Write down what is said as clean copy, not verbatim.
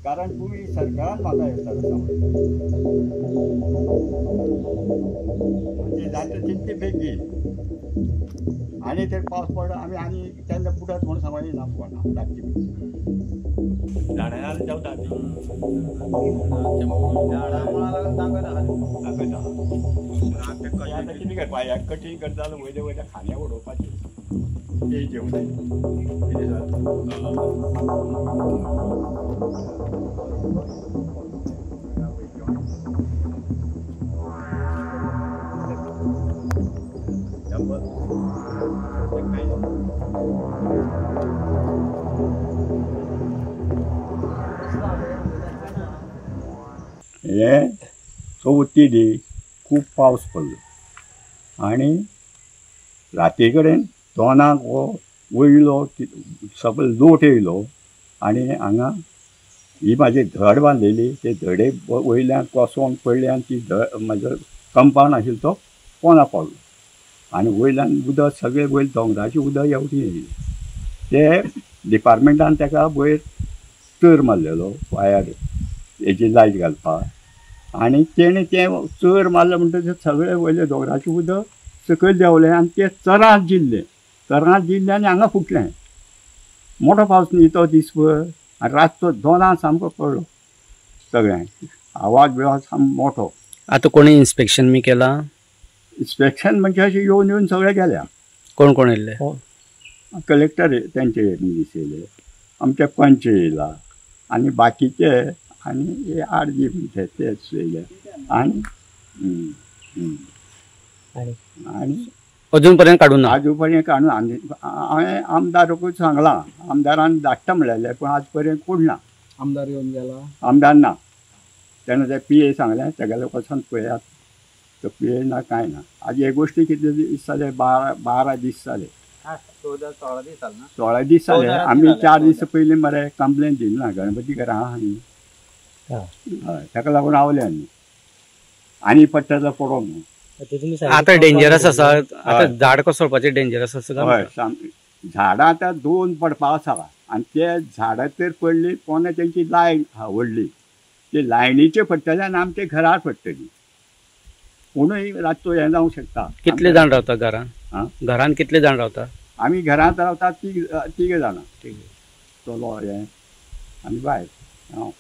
कारण तुमी सरकारान म्हाका हें सांगता म्हणजे जाता तितले बेगीन आनी तर पावस पडलो आमी आनी तेन्ना बुडत म्हणून सांगून ना कोणा रातची झाडां देंवता ती दाखयता. आतां कितें करपा कठीण करता जाल्यार वयले वयल्या खांद्या उडोवपाचें ते जेवण कितें सर हे चवथी दीस खूब पावस पडलो आनी राती कडेन दोनाक हो वयलो सगळो लोट येयलो आनी हांगा ही म्हाजी धड बांदलेली ते धडे वयल्यान कोसोन पडली आनी ती धड म्हाजो कंपावंड आशिल्लो तो पोंदा पडलो आनी वयल्यान उदक सगळें वयर दोंगराचें उदक हेवटेन येयलें. ते डिपार्टमेंटान ताका वयर तर मारलेलो वायर हेजी लायट घालपाक आनी तेणें तें चर मारलें म्हणटकीर सगळें वयलें दोंगराचें उदक सकयल देंवलें आनी तें चरांत जिरलें. चरांत जिरलें आनी हांगा फुटलें. मोठो पावस न्ही तो दीसभर आनी रातचो 2 सामको पडलो सगळ्यांक आवाज बिवाज सामको मोठो. आतां कोणी इन्स्पेक्शन बी केलां? इन्स्पेक्शन म्हणजे अशें येवन येवन सगळे गेल्या. कोण कोण येयल्ले? कलेक्टर तेंचे मनीस येयले, आमचे पंच येयला आनी बाकीचे आनी हे आर जी म्हणटा तेच येयले आनी आनी अजून पर्यंत काडूं ना? आजून पर्यंत काडूं ना. हांवें आमदाराकूय सांगलां, आमदारान धाडटा म्हणलेलें पूण आज पर्यंत कोण ना. आमदार येवन गेला? आमदार ना. तेन्ना ते पी ए सांगलें तेगेले वचोन पळयात, तो पी ए ना कांय ना. आज हे गोश्टी कितले दीस जाले? 12 दीस जाले. 16 दीस जाले. आमी 4 दीस पयलीं मरे कंप्लेन दिली ना गणपती घरा आहा न्ही, हय ताका लागून रावले आमी आनी पडटा जाल्यार पडोंक न्हू. आतां डेंजरस आसा, आतां झाड कोसळपाचें डेंजरस आसा. हय झाडां आतां 2 पडपा आसा आनी ते झाडां तर पडली पोंदा तेंची लायन आहा व्हडली, ते लायनीचे पडटले आनी आमच्या घरार पडटली. कोणूय रातचो हें जावंक शकता. कितले जाण रावता घरान? घरान कितले जाण रावता? आमी घरांत रावता तिग जाणां, चलो हें आनी बायल हांव.